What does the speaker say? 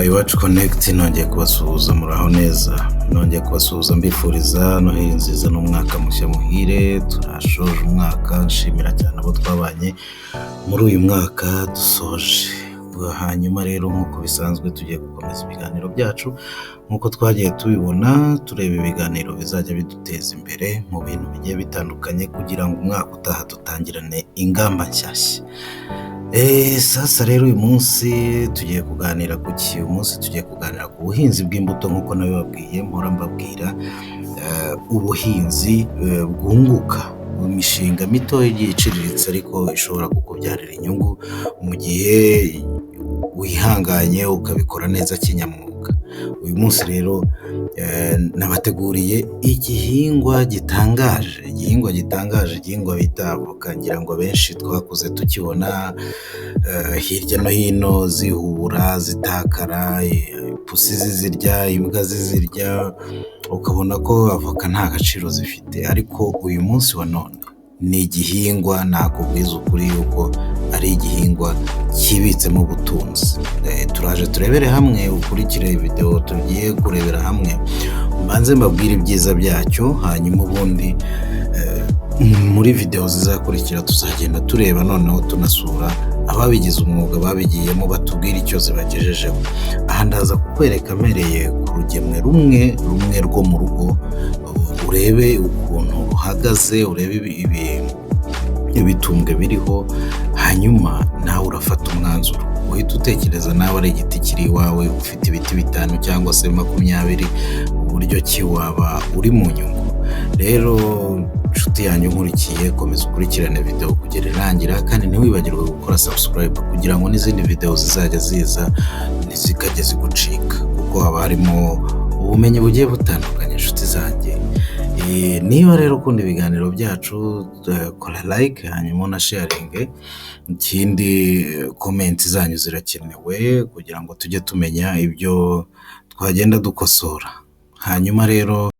Iwacu Connect, nongeye kubasuhuza. Muraho neza? Nongeye kubasuhuza mbifuriza Noheli nziza n'umwaka mushya muhire. Turashoje umwaka, nshimira cyane abo twabanye muri uyu mwaka dusoje. Hanyuma rero, nk'uko bisanzwe, tugiye gukomeza ibiganiro byacu nk'uko twagiye tubibona, tureba ibiganiro bizajya biduteza imbere mu bintu bigiye bitandukanye kugira ngo umwaka utaha dutangirane ingamba nshyashya. Sasa rero, uyu munsi tugiye kuganira ku ki? Uyu munsi tugiye kuganira ku buhinzi bw'imbuto nk'uko nabibabwiye, mpora mbabwira ubuhinzi bwunguka, imishinga mito igiye iciriritse ariko ishobora kukubyarira inyungu mu gihe wihanganye ukabikora neza kinyamwuga. Uyu munsi rero nabateguriye igihingwa gitangaje, igihingwa gitangaje, igihingwa bita avoka. Ngira ngo abenshi twakuze tukibona hirya no hino zihubura, zitakara, ipusi zizirya, imbwa zizirya, ukabona ko avoka nta gaciro zifite, ariko uyu munsi wa none ni igihingwa nakubwiza ukuri yuko ari igihingwa cyibitsemo ubutunzi. Turaje turebere hamwe, ukurikire videwo tugiye kurebera hamwe, mbanze mbabwire ibyiza byacyo, hanyuma ubundi muri videwo zizakurikira tuzagenda tureba, noneho tunasura ababigize umwuga babigiyemo, batubwire icyo zibagejejeho. Aha ndaza kukwereka mpereye ku rugemwe rumwe rumwe rwo mu rugo, urebe ukuntu ruhagaze, urebe ibitumbwe biriho, hanyuma nawe urafata umwanzuro. Uhita utekereza nawe ari igiti kiri iwawe, ufite ibiti 5 cyangwa se 20, uburyo ki waba uri mu nyungu. Rero nshuti yanjye unkurikiye, komeza ukurikirane videwo kugera irangira, kandi ntiwibagirwe gukora subscribe kugira ngo n'izindi videwo zizajya ziza ntizikajye zigucika, kuko haba harimo ubumenyi bugiye butandukanye, inshuti zanjye. Niba rero ukunda ibiganiro byacu, kora like hanyuma unasharinge. Ikindi, comment zanyu zirakenewe kugira ngo tujye tumenya ibyo twagenda dukosora. Hanyuma rero